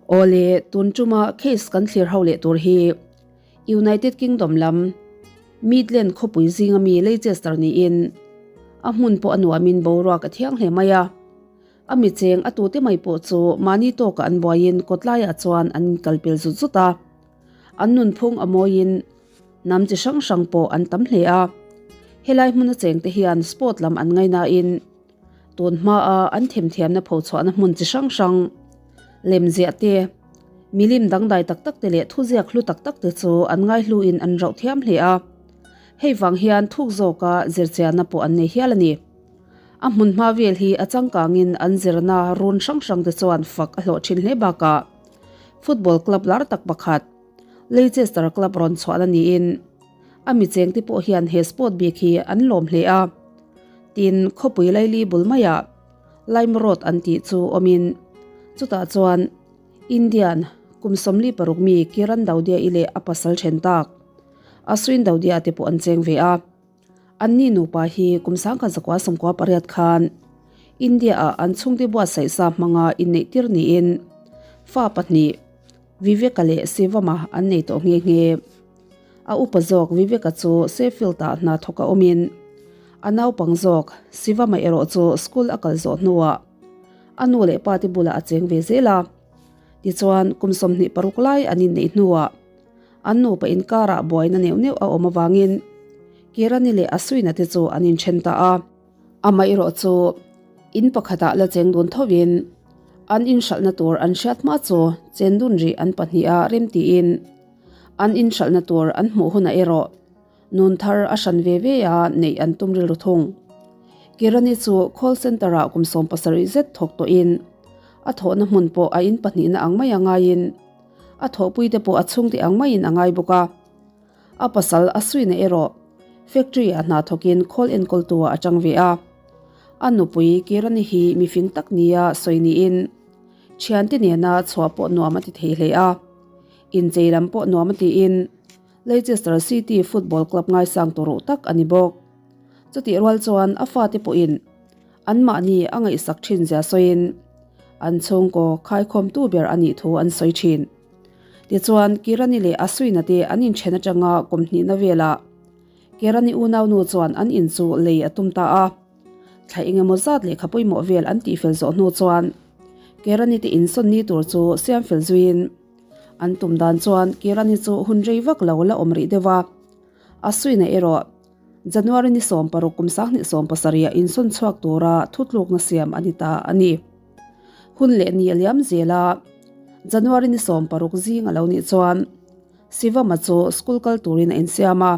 Awle, tun tuma case kan thlir ho leh tur hi United Kingdom lam Midland khawpui zinga mi Leicester niin a hmun pawh a nuamin boruak a thiang hle mai a. A mi cheng a tute mai pawh chu mahni tawkah an buaiin kawtlaiah chuan an inkalpel zut zut a. An nunphung a mawiin hnam chi hrang hrang pawh an tam hle a. Helai hmuna chengte hian sport lam an ngainain tun hmaa an themthiamna phochhuahna hmun chi hrang hrang, lemziah te, milim dangdai tak tak te leh thuziak hlu tak tak te chu an ngaihluin an rauh thiam hle a. Hei vang hian thuk zawka zirchianna pawh an nei hial a ni. A hmunhma vel hi a changkangin an zirna run hrang hrang te chuan fak a hlawh thin hle bakah football club lar tak pakhat Leicester club rawn chhuahna niin a mi chengte pawh hian he sport bik hi an lawm hle a. Tin, khawpui laili bul maiah Lime Road an tih chu awmin chutah chuan Indian kum 46 mi Kiran Daudia-i leh a pasal then tak Ashwin Daudia te pawh an cheng ve a. Anni nupa hi kum 1998 khan India-ah an chhungte buatsaih sa hmanga inneih tir niin fa pahnih Viveka leh Sivama an nei tawh nghe nghe. A upa zawk Viveka chu Sheffield-ah hna thawk a awmin a naupang zawk Sivama erawh chu school a kal zawh hnuah a nu leh pate bulah a cheng ve zel a. Tichuan kum 26 lai an inneih hnuah An nupa inkarah buaina neuh neuh a awm avangin Kirani leh Aswina te chu an inthen ta a. Amaherawh chu in pakhatah la cheng dun thovin an inhralhna tur an hriat hma chu chen dun rih an pahniha rem tiin an inhralhna tur an hmuh hunah erawh nun thar a hran ve ve a neih an tum rilru thung. Kirani chu call centre ah kum 70 zet thawk tawhin a thawhna hmun pawh a in pahnihna ang mai a ngaiin A thawhpuite pawh a chhungte ang maiin a ngai bawk a. A pasal a suina erawh factory ah hna thawkin khawl enkawltu ah a tang ve a. A nupui Kirani hi mifing tak nia sawi niin thiante nena chhuah pawh nuam a ti thei hle a. Inchei lam pawh nuam a tiin Leicester City football club ngaisang tur ruh tak a ni bawk. Chutih rual chuan a fate pawhin Anmahni a ngaihsak thin zia sawiin an chhungkaw khaikhawmtu ber a nih thu an sawi thin. Tichuan, Kirani leh Aswina te an inthen atanga kum hnihna velah Kirani unaunu chuan an in chu lei a tum ta a. Thla engemaw zat lehkha pawimawh vel an tihfel zawh hnu chuan Kirani te insawn ni tur chu siam fel zuiin an tum dan chuan Kirani chu hun rei vak lo la awm rih deuh a. Aswina erawh January ni 16 kum 2017 ah insawn chhuak tura thutlukna siam a ni ta a ni. Hun leh ni a liam zel a, January ni 16 zing a lo nih chuan Sivama chu school kal turin a insiam a.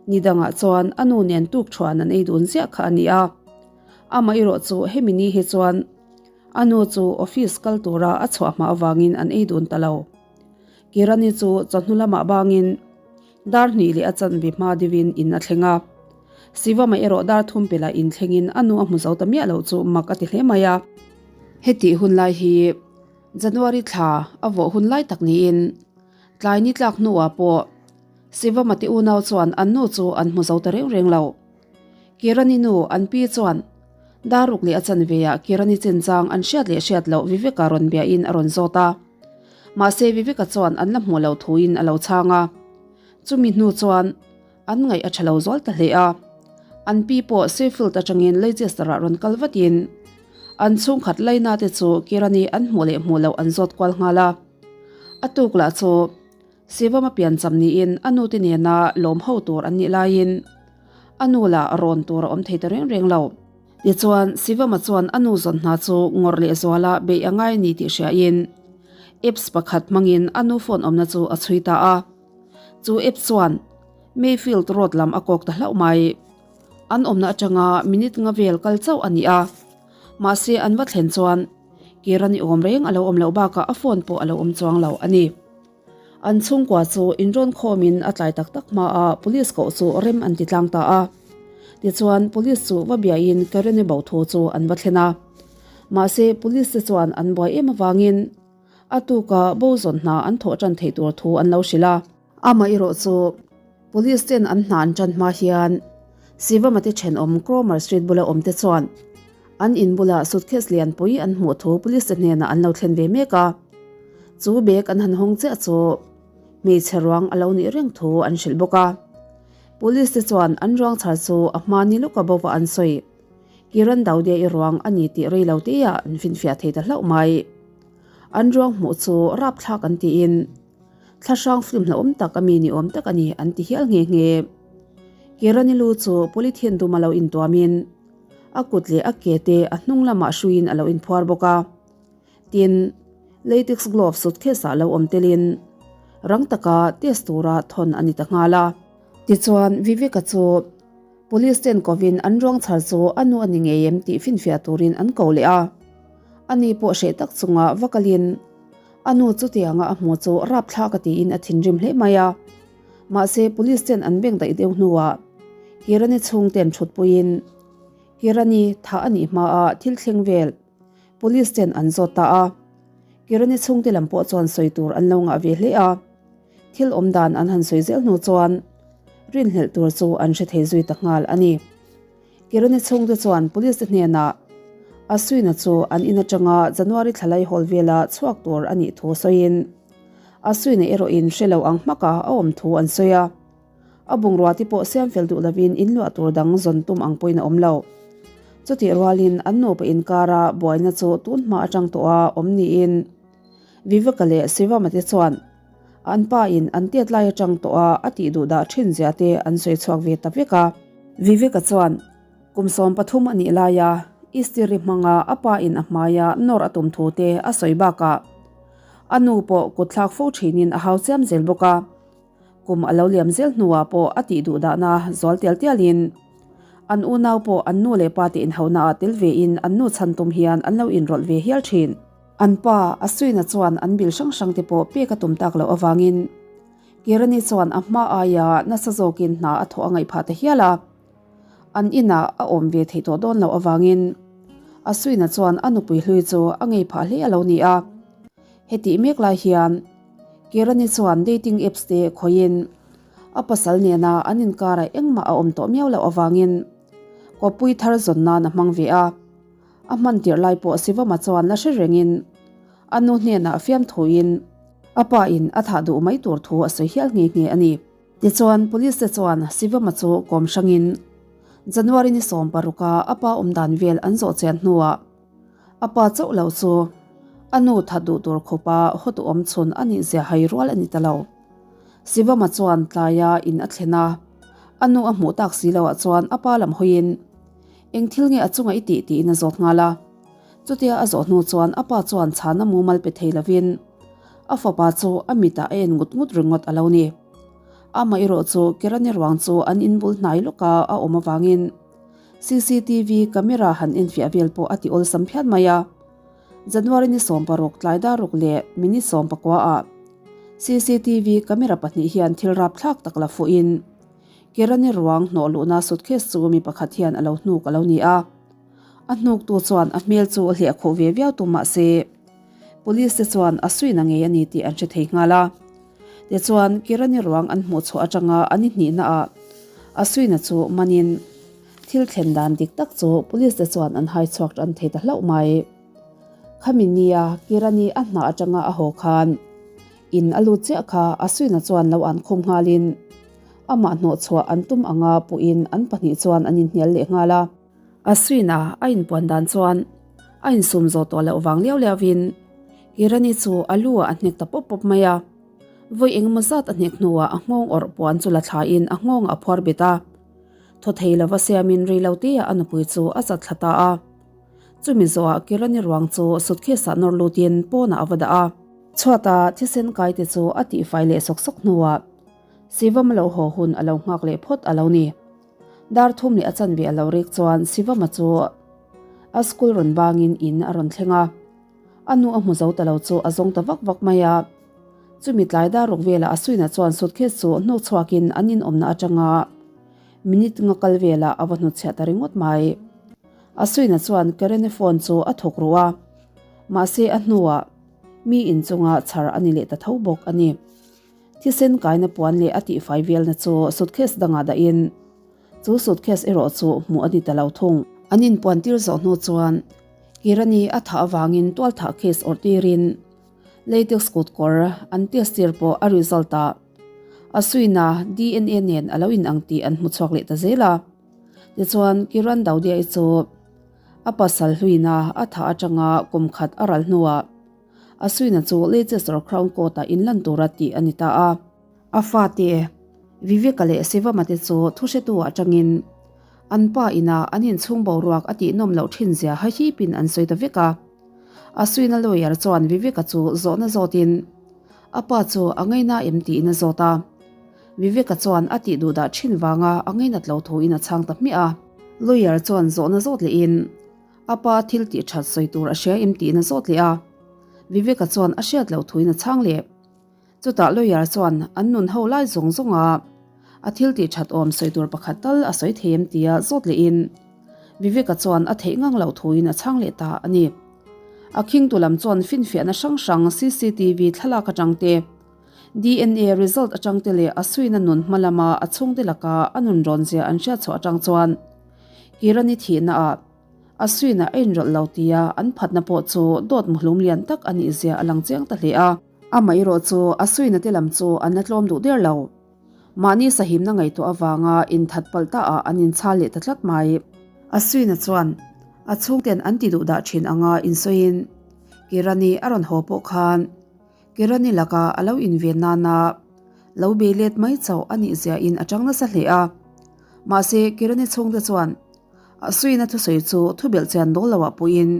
Ni dangah chuan a nu nen tuk thuan an ei dun ziah kha a ni a. Amaherawh chu hemi ni hi chuan a nu chu office kal tura a chhuah hma avangin an ei dun ta lo. Kirani chu chawhnu lamah bangin Dar hnih leh a chanve hma deuhin in a thleng a. Sivama erawh dar thum pelah in thlengin a nu a hmu zo ta miah loh chu mak a ti hle mai a. Hetih hun lai hi January thla a vawh hun lai tak niin tlai ni tlak hnuah pawh Sivama te unau chuan an nu chu an hmu zo ta reng reng lo. Kirani nu an pi chuan dar ruk leh a chanveah Kirani chinchang an hriat leh hriat loh Viveka rawn biahin a rawn zawt a. Mahse Viveka chuan an la hmuh loh thuin a lo chhang a. Chumi hnu chuan an ngaih a tha lo zual ta hle a. An pi pawh Sheffield atangin Leicester-ah rawn kal vatin an chhungkhat Laina te chu Kirani an hmuh leh hmuh loh an zawt kual nghal a. A tuk lah chu Sivama piancham niin a nute nena lawm ho tur an nih laiin a nu lah rawn tur a awm thei ta reng reng lo. Tichuan, Sivama chuan a nu zawn hna chu ngawrh leh zuala beih a ngai a ni tih hriain apps pakhat hmangin a nu phone awmna chu a chhui ta a. Chu apps chuan Mayfield Road lam a kawk ta hlauh mai. An awmna atanga minute nga vel kal chauh a ni a. Mahse an va thlen chuan Kiran i awm reng a lo awm loh bakah a phone pawh a lo awm chuang lo a ni. An chhungkua chu inrawn khawmin a tlai tak tak hma a police koh chu rem an ti tlang ta a. Tichuan police chu va biain Karen-i bo thu chu an va thlen a. Mahse police te chuan an buai em avangin a tuka bo zawn hna an thawh tan theih tur thu an lo hrilh a. Amaherawh chu police ten an hna an tan hma hian Sivamati thenawm Cromer Street bula awm te chuan an in bula suitcase lianpui an hmuh thu police te hnenah an lo thlen ve mek a. Chu bag an han hawng chiah chu hmeichhe ruang a lo nih reng thu an hrilh bawk a. Police te chuan an ruang chhar chu a hma ni lawka bova an sawi. Kiran Daudia-i ruang a ni tih rei lo teah an finfiah thei ta hlauh mai. An ruang hmuh chu rapthlak an tiin thlahrang film hlauhawm tak a mi ni awm tak a ni an ti hial nghe nghe. Kirani lu chu polythene dum a lo intuamin a kut leh a ke te a hnung lamah hruiin a lo inphuar bawk a. Tin, latex glove suitcase ah lo awm telin rang taka test tura thawn a ni ta nghal a. Tichuan, Vivek-a chu Police ten kovin an ruang chhar chu a nu a ni ngei em tih finfiah turin an ko leh a. Ani pawh hreh tak chunga va kalin a nu chutianga a hmu chu rapthlak a tiin a thinrim hle mai a. Mahse police ten an beng daih deuh hnuah Kirani chhungten thutpuiin Kirani thah a nih hmaa thil thleng vel Police ten an zawt ta a. Kirani chhungte lam pawh chuan sawi tur an lo ngah ve hle a. Thil awm dan an han sawi zel hnu chuan rinhlelh tur chu an hre thei zui ta nghal a ni. Kirani chhungte chuan police te hnenah a suina chu an in atanga January thlalai hawl vela chhuak tur a nih thu sawiin a suina erawhin hre lo ang hmaka a awm thu an sawi a. A bungrua te pawh siam fel duh lovin in luah tur dang zawn tum ang pawhin a awm lo. Chutih rualin an nupa inkara buaina chu tun hma atang tawha awm niin Viveka leh Sivama te chuan an pa in an tet lai atang tawha a tih duh dah thin zia te an sawi chhuak ve ta vek a. Viveka chuan kum 13 a nih laia Istiri hmanga a pa in a hmaia nawr a tum thu te a sawi bakah a nu pawh kut thlak fo thinin a hau chiam zel bawk a. Kum a lo liam zel hnuah pawh a tih duh dahna zual tial tialin an unau pawh an nu leh pa te inhauhnaah tel vein an nu chhan tum hian an lo inrawlh ve hial thin. An pa, Aswin-a chuan an bil hrang hrang te pawh pek a tum tak loh avangin Kirani chuan a hma aia nasa zawkin hna a thawh a ngaih phah ta hial a. An inah a awm ve theih tawh dawn loh avangin Aswin-a chuan a nupui hlui chu a ngei phah hle a lo ni a. Hetih mek lai hian Kirani chuan dating apps te khawiin a pasal nena an inkarah engmah a awm tawh miau loh avangin kawppui thar zawn nan a hmang ve a. A hman tirh lai pawh Sivama chuan la hre rengin a nu hnenah fiamthuin a pa in a thah duh mai tur thu a sawi hial nghe nghe a ni. Tichuan Police te chuan Sivama chu kawm hrangin January ni 16 a a pa awm dan vel an zawh chian hnuah a pa chauh lo chu a nu that duh tur khawpa hawtu awm chhun a nih zia hai rual a ni ta lo. Sivama chuan tlaia in a thlen a, a nu a hmuh tak si loah chuan a pa lam hawiin Eng thil nge a chunga i tih tiin a zawt nghal a. Chutia a zawh hnu chuan a pa chuan chhana mumal pe thei lovin a fapa chu a mitah a en ngut ngut ringawt a lo ni. Amaherawh chu Kirani ruang chu an in bul hnai lawka a awm avangin CCTV camera han enfiah vel pawh a ti awlsam phian mai a. January ni 16 tlai dar ruk leh minute 19 ah CCTV camera pahnih hian thil rapthlak tak la fuhin Kirani ruang hnawh luhna suitcase chu mi pakhat hian a lo hnuk a lo ni a. A hnuktu chuan a hmel chu a hliah khuh ve viau tum mah se, Police te chuan a suina ngei a ni tih an hre thei nghal a. Tichuan, Kirani ruang an hmuh chhuah atanga a ni hnihnaah a suina chu manin thil thlen dan dik tak chu Police te chuan an hai chhuak tan thei ta hlauh mai. Khami nia Kirani a hna atanga a haw khan in a lut chiah kha a suina chuan lo an khum nghalin Amah hnawhchhuah an tum anga puhin an pahnih chuan an inhnial leh nghal a. A suina a inpuan dan chuan a insum zawh tawh loh vang liau liauin Kirani chu a lu ah a hnek ta pawp pawp mai a. Vawi engemaw zat a hnek hnuah a nghawng awrh puan chu la thlain a nghawngah a phuar bet a. Thaw thei lova siamin rei lo teah a nupui chu a chat thla ta a. Chumi zawhah Kirani ruang chu suitcase ah nawr lutin pawnah a va dah a. Chhuata thisen kaite chu a tihfai leh sawk sawk hnuah Sivama lo haw hun a lo nghak leh phawt a lo ni. Dar thum leh a chanve a lo rek chuan Sivama chu a school rawn bangin in a rawn thleng a. A nu a hmu zo ta lo chu a zawng ta vak vak mai a. Chumi tlai dar ruk velah a suinah chuan suitcase chu hnuk chhuakin an inawmna atanga minute nga kal velah a va hnutchhiah ta ringawt mai. A suinah chuan Karene phone chu a thawk ruh a, mahse a hnuah mi inchunga chhar a ni leh ta tho bawk a ni. Thisen kaina puan leh a tihfai velna chu suitcase dangah dahin chu suitcase erawh chu hmuh a ni ta lo thung. An inpuan tir zawh hnu chuan Kirani a thah avangin tualthah case awrh tirin. Latex kut kawr an test tir pawh a result ah a suina DNA nen a lo inang tih an hmu chhuak leh ta zel a. Tichuan, Kiran Daudia-i chu a pasal hluina a thah atanga kum khat a ral hnuah a suina chu Leicester Crown Court-ah inlan tura tih a ni ta a. A fate, Viveka leh Sivama te chu thuhretu atangin an pa ina an inchhung boruak a tihnawm loh thin zia hahipin an sawi ta vek a. A suina lawyer chuan Viveka chu zawhna zawtin a pa chu a ngaina em tiin a zawt a. Viveka chuan a tih duh dah thin vanga a ngainat lo thuin a chhang ta hmiah a. Lawyer chuan zawhna zawt lehin a pa thil tih that sawi tur a hria em tiin a zawt leh a. Viveka chuan a hriat loh thuin a chhang leh. Chutah lawyer chuan an nun ho lai zawng zawng a, a thil tih that awm sawi tur pakhat tal a sawi thei em tia zawt lehin Viveka chuan a theih ngang loh thuin a chhang leh ta a ni. A khingtu lam chuan finfiahna hrang hrang cctv thlalak atang te, DNA result atang te leh a suina nun hma lama a chhungte laka a nun rawn zia an hriat chhuah atang chuan Kirani thihna ah A suina a inrawlh lo tia an phatna pawh chu dawt muhlum lian tak a nih zia a lang chiang ta hle a. Amah erawh chu a suina te lam chu an la tlawm duh der lo. Mahni sahimna ngaihtuah avanga inthat palh ta ah an inchhal leh ta tlat mai. A suina chuan a chhungten an ti duh dah thin anga insawiin Kirani a rawn haw pawh khan Kirani laka a lo inven nana lo bei let mai chauh a nih zia in a tang nasa hle a. Mahse Kirani chhungte chuan A suina thusawi chu thubelh chian dawl loah pawhin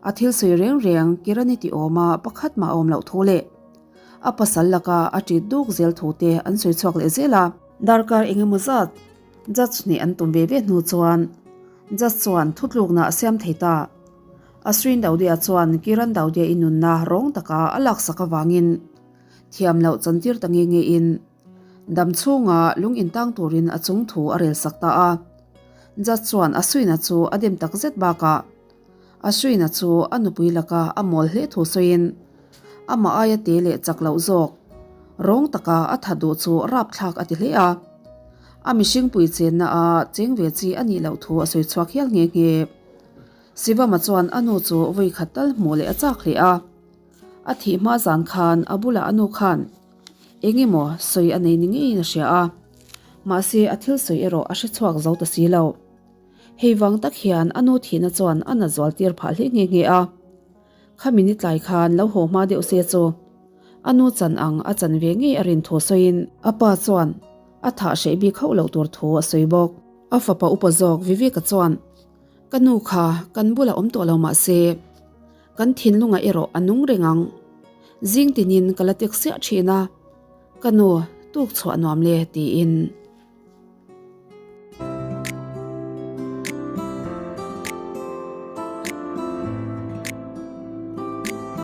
a thil sawi reng reng Kirani ti awma pakhat mah a awm loh thu leh a pasal laka a ṭit duk zel thu te an sawi chhuak leh zel a. Darkar eng emaw zat judge nih an tum ve ve hnu chuan judge chuan thutlukna a siam thei ta. Ashwin Daudia chuan Kiran Daudia i nunna rawng taka a laksak avangin thiam loh chantir ta nge nge in Dam chhunga lung intang turin a chung thu a rel sak ta a. Judge chuan Ashwin-a chu a dem tak zet bakah Ashwin-a chu a nupui laka a mawl hle thu sawiin amah aia te leh chak loh zawk rawng taka a that duh chu rapthlak a ti hle a. A mihringpui chenna a cheng ve chi a nih loh thu a sawi chhuak hial nghe nghe. Sivama chuan a nu chu vawi khat tal hmuh leh a chak hle a. A thih hma zan khan a bulah a nu khan Eng emaw sawi a nei ni ngeiin a hria a, mahse a thil sawi erawh a hre chhuak zo ta si lo. Hei vang tak hian a nu thihna chuan a na zual tir phah hle nghe nghe a. Khami ni tlai khan lo haw hma deuh se chu a nu chan ang a chan ve ngei a rin thu sawiin a pa chuan a thah hreh bik hauh loh tur thu a sawi bawk. A fapa upa zawk Viveka chuan, Ka nu kha kan bulah awm tawh lo mah se, Kan thinlungah erawh a nung reng ang. Zing tinin ka la tek siah thin a, ka nu tuk chhuah nuam le tiin.